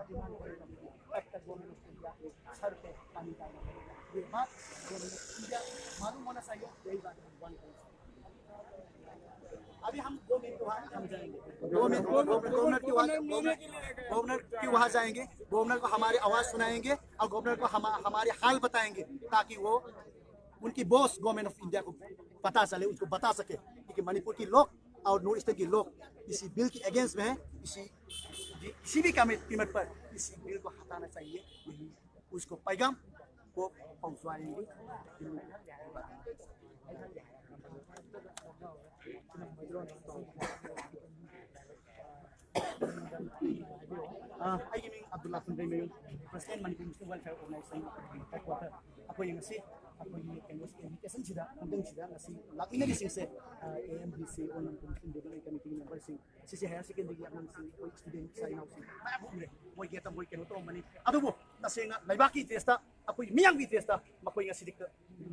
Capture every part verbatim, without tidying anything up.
Demand करेगा, तब तक गवर्नमेंट ऑफ इंडिया सर पे पानी डालना पड़ेगा। ये बात गवर्नमेंट ऑफ इंडिया मालूम होना चाहिए। यही बात हम वन करेंगे। अभी हम दो मिनट के बाद हम जाएंगे। दो मिनट, गवर्नर के वहाँ, गवर्नर, गवर्नर के वहाँ जाएंगे। गवर्नर को हमारी आवाज़ सुनाएंगे और गवर्नर को हम, हमारे हाल बताएंगे, ताकि वो उनकी बॉस गवर्नमेंट ऑफ इंडिया को पता चले, उसको बता सके कि मणिपुर की लोग और नॉर्थ ईस्टर्न की लोग इसी बिल की अगेंस्ट में है। इसी, किसी भी कीमत, कीमत पर इसी बिल को हटाना चाहिए। यही उसको पैगाम को पहुंचवाएंगे। ꯑ, ꯑꯩꯒꯤ ꯃꯤꯡ Abdulla Phundreimayum, president Manipur Muslim welfare organization headquarter. ꯑꯩꯈꯣꯏ ꯉꯁꯤ ꯑꯩꯈꯣꯏꯒꯤ ꯀꯩꯅꯣ, ꯏꯟꯚꯤꯇꯦꯁꯟꯁꯤꯗ, ꯈꯨꯗꯝꯁꯤꯗ ꯉꯁꯤ ꯂꯥꯛꯃꯤꯟꯅꯔꯤꯁꯤꯡꯁꯦ, ꯑ, A M B C, all Manipur Muslim development ꯀꯃꯤꯇꯤꯒꯤ ꯃꯦꯝꯕꯔꯁꯤꯡ, ꯁꯤꯁꯦ ꯍꯥꯌꯔ ꯁꯦꯀꯦꯟꯗꯔꯤꯒꯤ ꯑꯉꯥꯡꯁꯤꯡ, ꯑꯩꯈꯣꯏ ꯁ꯭ꯇꯨꯗꯦꯟꯠ ꯏꯆꯥ ꯏꯅꯥꯎꯁꯤꯡ ꯃꯌꯥꯝ ꯑꯃ ꯎꯔꯦ꯫ ꯃꯣꯏ ꯒꯦꯠꯇ ꯃꯣꯏ ꯀꯩꯅꯣ ꯇꯧꯔꯝꯕꯅꯤ꯫ ꯑꯗꯨꯕꯨ ꯇꯁꯦꯡꯅ ꯂꯩꯕꯥꯛꯀꯤ ꯏꯟꯇꯔꯦꯁꯇ, ꯑꯩꯈꯣꯏ ꯃꯤꯌꯥꯝꯒꯤ ꯏꯟꯇꯔꯦꯁꯇ ꯃꯈꯣꯏ ꯉꯁꯤꯗꯤ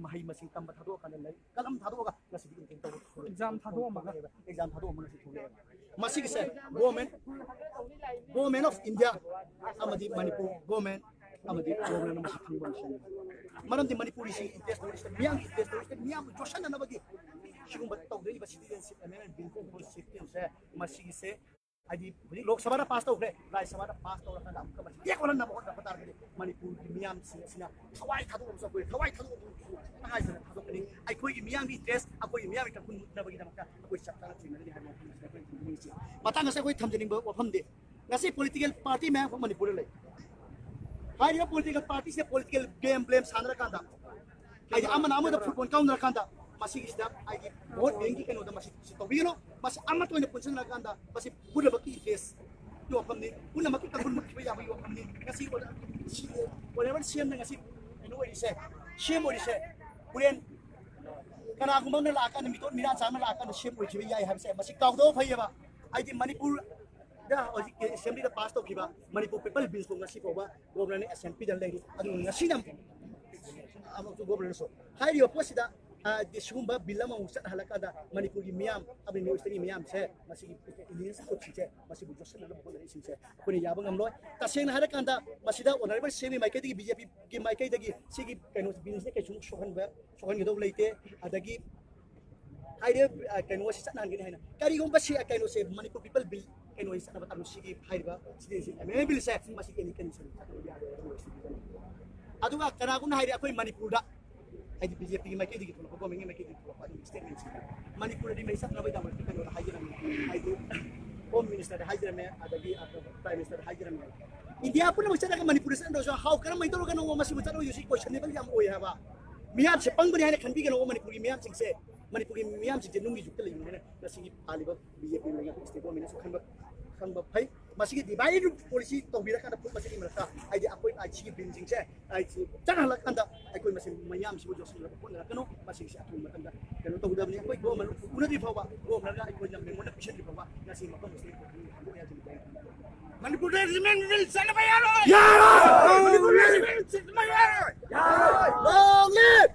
ꯃꯍꯩ ꯃꯁꯤꯡ ꯇꯝꯕ ꯊꯥꯗꯣꯛꯑꯀꯥꯟꯗ, ꯂꯥꯏꯔꯤꯛ ꯀꯂꯝ ꯊꯥꯗꯣꯛꯑꯒ ꯉꯁꯤꯗꯤ ꯏꯟꯇꯔꯦꯁ ꯇꯧꯕ ꯑꯦꯛꯖꯥꯝ ꯊꯥꯗꯣꯛꯑꯝꯃꯒ꯫ ꯑꯦꯛꯖꯥꯝ ꯊꯥꯗꯣꯛꯑꯝꯃꯒ ꯉꯁꯤ ꯊꯣꯛꯂꯛꯑꯦꯕ꯫ ꯃꯁꯤꯒꯤꯁꯦ ꯒꯣꯔꯃꯦꯟ, ꯒꯣꯔꯃꯦꯟ ꯑꯣꯐ ꯏꯟꯗꯤꯌꯥ ꯑꯃꯗꯤ ꯃꯅꯤꯄꯨꯔ ꯒꯣꯔꯃꯦꯟ ꯑꯃꯗꯤ ꯒꯣꯔꯃꯦꯟ ꯑꯃꯁꯨ ꯈꯪꯕ ꯑꯃ ꯆꯪꯉꯤ꯫ ꯃꯔꯝꯗꯤ ꯃꯅꯤꯄꯨꯔꯤꯁꯤ ꯏꯟꯇꯔꯦꯁ ꯇꯧꯔꯤꯁꯤꯗ, ꯃꯤꯌꯥꯝꯒꯤ ꯏꯟꯇꯔꯦꯁ ꯇꯧꯔꯤꯁꯤꯗ, ꯃꯤꯌꯥꯝꯕꯨ ꯆꯣꯠꯁꯟꯅꯅꯕꯒꯤ ꯁꯤꯒꯨꯝꯕ ꯇꯧꯗꯣꯔꯤꯕ ꯁꯤꯇꯤꯖꯦꯟꯁꯤꯞ ꯑꯦꯃꯦꯟꯃꯦꯟ ꯕꯤꯜ ꯇꯨ ꯊꯥꯎꯖꯟ ꯁꯤꯛꯁꯇꯤꯟꯁꯦ, ꯃꯁꯤꯒꯤꯁꯦ ꯍꯥꯏꯗꯤ ꯍꯧꯖꯤꯛ ꯂꯣꯛ ꯁꯚꯥꯗ ꯄꯥꯁ ꯇꯧꯈ꯭ꯔꯦ, ꯔꯥꯖ꯭ꯌ ꯁꯚꯥꯗ ꯄꯥꯁ ꯇꯧꯔꯀꯥꯟꯗ ꯑꯃꯨꯛꯀ ꯃꯁꯤ ꯍꯦꯛ ꯑꯣꯜꯍꯟꯅꯕ ꯍꯣꯠꯅꯕ ꯇꯥꯔꯒꯗꯤ ꯃꯅꯤꯄꯨꯔꯒꯤ ꯃꯤꯌꯥꯝꯁꯤꯡ ꯑꯁꯤꯅ ꯊꯋꯥꯏ ꯊꯥꯗꯣꯛꯑꯒꯁꯨ ꯑꯩꯈꯣꯏ ꯊꯋꯥꯏ ꯊꯥꯗꯣꯛꯑꯒꯁꯨ ꯍꯥꯏꯗꯅ ꯊꯥꯗꯣꯛꯀꯅꯤ꯫ ꯑꯩꯈꯣꯏꯒꯤ ꯃꯤꯌꯥꯝꯒꯤ ꯏꯟꯇꯔꯦꯁ, ꯑꯩꯈꯣꯏꯒꯤ ꯃꯤꯌꯥꯝꯒꯤ ꯀꯥꯡꯈꯨꯜ ꯃꯨꯠꯅꯕꯒꯤꯗꯃꯛꯇ ꯑꯩꯈꯣꯏ ꯆꯞ ꯆꯥꯅ ꯊꯦꯡꯅꯒꯅꯤ ꯍꯥꯏꯕ ꯋꯥꯐꯝ ꯑꯁꯤꯗ ꯑꯩꯈꯣꯏ ꯊꯝꯖꯅꯤꯡꯉꯤ꯫ ꯃꯇꯥꯡ ꯑꯁꯤꯗ ꯑꯩꯈꯣꯏ ꯊꯝꯖꯅꯤꯡꯕ ꯋꯥꯐꯝꯗꯤ, ꯉꯁꯤ ꯄꯣꯂꯤꯇꯤꯀꯦꯜ ꯄꯥꯔꯇꯤ ꯃꯌꯥꯝ ꯑꯃ ꯃꯅꯤꯄꯨꯔꯗ ꯂꯩ꯫ ꯍꯥꯏꯔꯤꯕ ꯄꯣꯂꯤꯇꯤꯀꯦꯜ ꯄꯥꯔꯇꯤꯁꯤꯅ ꯄꯣꯂꯤꯇꯤꯀꯦꯜ ꯒꯦꯝ ꯕ꯭ꯂꯦꯝ ꯁꯥꯟꯅꯔꯀꯥꯟꯗ, ꯍꯥꯏꯗꯤ ꯑꯃꯅ ꯑꯃꯗ ꯐꯨꯠꯕꯣꯜ ꯀꯥꯎꯅꯔꯀꯥꯟꯗ, ꯃꯁꯤꯒꯤꯁꯤꯗ ꯍꯥꯏꯗꯤ ꯚꯣꯠ ꯕꯦꯡꯒꯤ ꯀꯩꯅꯣꯗ ꯃꯁꯤ ꯁꯤ ꯇꯧꯕꯤꯒꯅꯨ꯫ ꯃꯁꯤ ꯑꯃꯠꯇ ꯑꯣꯏꯅ ꯄꯨꯟꯁꯤꯟꯅꯔꯀꯥꯟꯗ ꯃꯁꯤ ꯄꯨꯝꯅꯃꯛꯀꯤ ꯏꯟꯇꯔꯦꯁꯀꯤ ꯋꯥꯐꯝꯅꯤ, ꯄꯨꯝꯅꯃꯛꯀꯤ ꯀꯥꯡꯈꯨꯜ ꯃꯨꯠꯈꯤꯕ ꯌꯥꯕꯒꯤ ꯋꯥꯐꯝꯅꯤ꯫ ꯉꯁꯤ ꯑꯣꯏꯔꯕ ꯁꯤ ꯑꯦꯝꯅ ꯉꯁꯤ ꯀꯩꯅꯣ ꯑꯣꯏꯔꯤꯁꯦ, ꯁꯤ ꯑꯦꯝ ꯑꯣꯏꯔꯤꯁꯦ, ꯍꯣꯔꯦꯟ ꯀꯅꯥꯒꯨꯝꯕ ꯑꯃꯅ ꯂꯥꯛꯑꯀꯥꯟꯗ, ꯃꯤꯇꯣꯠ ꯃꯤꯔꯥꯟ ꯆꯥ ꯑꯃ ꯂꯥꯛꯑꯀꯥꯟꯗ ꯁꯤ ꯑꯦꯝ ꯑꯣꯏꯈꯤꯕ ꯌꯥꯏ ꯍꯥꯏꯕꯁꯦ ꯃꯁꯤ ꯀꯥꯎꯗꯕ ꯐꯩꯌꯦꯕ꯫ ꯍꯥꯏꯗꯤ ꯃꯅꯤꯄꯨꯔꯗ ꯍꯧꯖꯤꯛ ꯑꯦꯁꯦꯝꯕ꯭ꯂꯤꯗ ꯄꯥꯁ ꯇꯧꯈꯤꯕ ꯃꯅꯤꯄꯨꯔ ꯄꯤꯄꯜ ꯕꯤꯜꯁꯇꯣ ꯉꯁꯤ ꯐꯥꯎꯕ ꯒꯣꯕꯔꯅꯔꯅ ꯑꯦꯁꯦꯝ ꯄꯤꯗꯅ ꯂꯩꯔꯤ꯫ ꯑꯗꯨꯒ ꯉꯁꯤꯅ ꯑꯃꯨꯛꯁꯨ ꯒꯣꯕꯔꯅꯔꯁꯨ ꯍꯥꯏꯔꯤꯕ ꯄꯣꯠꯁꯤꯗ ꯑ, ꯁꯤꯒꯨꯝꯕ ꯕꯤꯜ ꯑꯃꯃꯨꯛ ꯆꯠꯍꯜꯂꯀꯥꯟꯗ ꯃꯅꯤꯄꯨꯔꯒꯤ ꯃꯤꯌꯥꯝ ꯑꯃꯗꯤ ꯅꯣꯔꯠ ꯏꯁꯇꯒꯤ ꯃꯤꯌꯥꯝꯁꯦ, ꯃꯁꯤꯒꯤ ꯏꯟꯗꯤꯖꯤꯅꯁ ꯀꯣꯗꯁꯤꯡꯁꯦ ꯃꯁꯤꯕꯨ ꯌꯣꯛꯁꯟꯅꯅꯕ ꯍꯣꯠꯅꯔꯤꯁꯤꯡꯁꯦ ꯑꯩꯈꯣꯏꯅ ꯌꯥꯕ ꯉꯝꯂꯣꯏ꯫ ꯇꯁꯦꯡꯅ ꯍꯥꯏꯔꯀꯥꯟꯗ ꯃꯁꯤꯗ ꯑꯣꯅꯔꯦꯕꯜ ꯁꯤ ꯑꯦꯝꯒꯤ ꯃꯥꯏꯀꯩꯗꯒꯤ, ꯕꯤ ꯖꯦ ꯄꯤꯒꯤ ꯃꯥꯏꯀꯩꯗꯒꯤ ꯁꯤꯒꯤ ꯀꯩꯅꯣ ꯕꯤꯜꯁꯤꯅ ꯀꯩꯁꯨ ꯁꯣꯛꯍꯟꯕ, ꯁꯣꯛꯍꯟꯒꯗꯧꯕ ꯂꯩꯇꯦ꯫ ꯑꯗꯒꯤ ꯍꯥꯏꯔꯤꯕ, ꯑ, ꯀꯩꯅꯣꯁꯤ ꯆꯠꯅꯍꯟꯒꯅꯤ ꯍꯥꯏꯅ, ꯀꯔꯤꯒꯨꯝꯕ ꯁꯤ, ꯑ, ꯀꯩꯅꯣꯁꯦ ꯃꯅꯤꯄꯨꯔ ꯄꯤꯄꯜ ꯕꯤꯜ ꯀꯩꯅꯣꯁꯤ ꯆꯠꯅꯕ ꯇꯥꯔꯁꯨ ꯁꯤꯒꯤ ꯍꯥꯏꯔꯤꯕ ꯁꯤꯗꯤ ꯑꯦꯃꯦꯟꯗꯃꯦꯟ ꯕꯤꯜꯁꯦ ꯃꯁꯤꯒꯤ ꯑꯦꯅꯤ ꯀꯟꯗꯤꯁꯟ ꯆꯠꯅꯕ ꯌꯥꯔꯣꯏ꯫ ꯑꯗꯨꯒ ꯀꯅꯥꯒꯨꯝꯕꯅ ꯍꯥꯏꯔꯦ ꯑꯩꯈꯣꯏ ꯃꯅꯤꯄꯨꯔꯗ, ꯍꯥꯏꯗꯤ ꯕꯤ ꯖꯦ ꯄꯤꯒꯤ ꯃꯥꯏꯀꯩꯗꯒꯤ ꯊꯣꯛꯂꯛꯄ, ꯒꯣꯔꯃꯦꯟꯒꯤ ꯃꯥꯏꯀꯩꯗꯒꯤ ꯊꯣꯛꯂꯛꯄ ꯑꯗꯨꯒꯤ ꯁ꯭ꯇꯦꯠꯃꯦꯟꯁꯤꯡꯗ ꯃꯅꯤꯄꯨꯔꯗꯗꯤ ꯃꯩ ꯆꯠꯅꯕꯒꯤꯗꯃꯛꯇ ꯀꯩꯅꯣꯗ ꯍꯥꯏꯖꯔꯝꯃꯤ, ꯍꯥꯏꯗꯤ ꯍꯣꯝ ꯃꯤꯅꯤꯁꯇꯔꯗ ꯍꯥꯏꯖꯔꯝꯃꯦ, ꯑꯗꯒꯤ ꯄ꯭ꯔꯥꯏꯝ ꯃꯤꯅꯤꯁꯇꯔꯗ ꯍꯥꯏꯖꯔꯝꯃꯦ꯫ ꯏꯟꯗꯤꯌꯥ ꯄꯨꯝꯅꯃꯛ ꯆꯠꯂꯒ ꯃꯅꯤꯄꯨꯔꯗ ꯆꯠꯅꯗ꯭ꯔꯁꯨ ꯍꯥꯎ ꯀꯔꯝꯍꯥꯏꯅ ꯇꯧꯔꯒꯅꯣ ꯃꯁꯤꯕꯨ ꯆꯠꯂꯣꯏꯗꯣꯏꯁꯤ ꯀꯣꯏꯁꯟꯅꯦꯕꯜ ꯌꯥꯝ ꯑꯣꯏ ꯍꯥꯏꯕ꯫ ꯃꯤꯌꯥꯝꯁꯦ ꯄꯪꯕꯅꯤ ꯍꯥꯏꯅ ꯈꯟꯕꯤꯒꯅꯣ ꯃꯅꯤꯄꯨꯔꯒꯤ ꯃꯤꯌꯥꯝꯁꯤꯡꯁꯦ꯫ ꯃꯅꯤꯄꯨꯔꯒꯤ ꯃꯤꯌꯥꯝꯁꯤꯡꯁꯦ ꯅꯨꯡꯒꯤ ꯌꯨꯛꯇ ꯂꯩꯕꯅꯤ ꯍꯥꯏꯅ ꯉꯁꯤꯒꯤ ꯄꯥꯜꯂꯤꯕ ꯕꯤ ꯖꯦ ꯄꯤ ꯂꯩꯉꯥꯛꯀꯤ ꯁ꯭ꯇꯦꯠ ꯒꯣꯔꯃꯦꯟꯅꯁꯨ ꯈꯟꯕ, ꯈꯪꯕ ꯐꯩ꯫ ꯃꯁꯤꯒꯤ ꯗꯤꯚꯥꯏꯗꯦꯠ ꯄꯣꯂꯤꯁꯤ ꯇꯧꯕꯤꯔꯀꯥꯟꯗ ꯄꯣꯠ ꯃꯁꯤꯒꯤ ꯃꯔꯛꯇ ꯍꯥꯏꯗꯤ ꯑꯩꯈꯣꯏ ꯑꯥꯏ ꯁꯤꯒꯤ ꯕꯤꯜꯁꯤꯡꯁꯦ ꯑꯥꯏ ꯁꯤ ꯆꯠꯍꯜꯂꯀꯥꯟꯗ ꯑꯩꯈꯣꯏ ꯃꯁꯦꯟ ꯃꯌꯥꯝꯁꯤꯕꯨ ꯌꯣꯛꯁꯤꯟꯅꯕ ꯍꯣꯠꯅꯔꯛꯀꯅꯨ꯫ ꯃꯁꯤꯒꯤꯁꯦ ꯑꯊꯨꯕ ꯃꯇꯝꯗ ꯀꯩꯅꯣ ꯇꯧꯒꯗꯕꯅꯤ꯫ ꯑꯩꯈꯣꯏ ꯒꯣꯔꯃꯦꯟ ꯎꯅꯗ꯭ꯔꯤ ꯐꯥꯎꯕ, ꯒꯣꯔꯃꯦꯟꯅ ꯑꯩꯈꯣꯏꯅ ꯃꯦꯃꯣꯔꯦꯟꯗꯝ ꯄꯤꯁꯤꯟꯗ꯭ꯔꯤ ꯐꯥꯎꯕ ꯉꯁꯤ ꯃꯐꯝ ꯑꯁꯤꯗ ꯍꯟꯗꯣꯛꯑꯦ ꯍꯥꯏꯕꯁꯤ ꯃꯅꯤꯄꯨꯔꯗ ꯑꯦꯒ꯭ꯔꯤꯃꯦꯟ ꯕꯤꯜ ꯆꯠꯅꯕ ꯌꯥꯔꯣꯏ! ꯌꯥꯔꯣꯏ! ꯃꯅꯤꯄꯨꯔꯗ ꯑꯦꯒ꯭ꯔꯤꯃꯦꯟ ꯆꯠꯅꯕ ꯌꯥꯔꯣꯏ! ꯌꯥꯔꯣꯏ! Long live!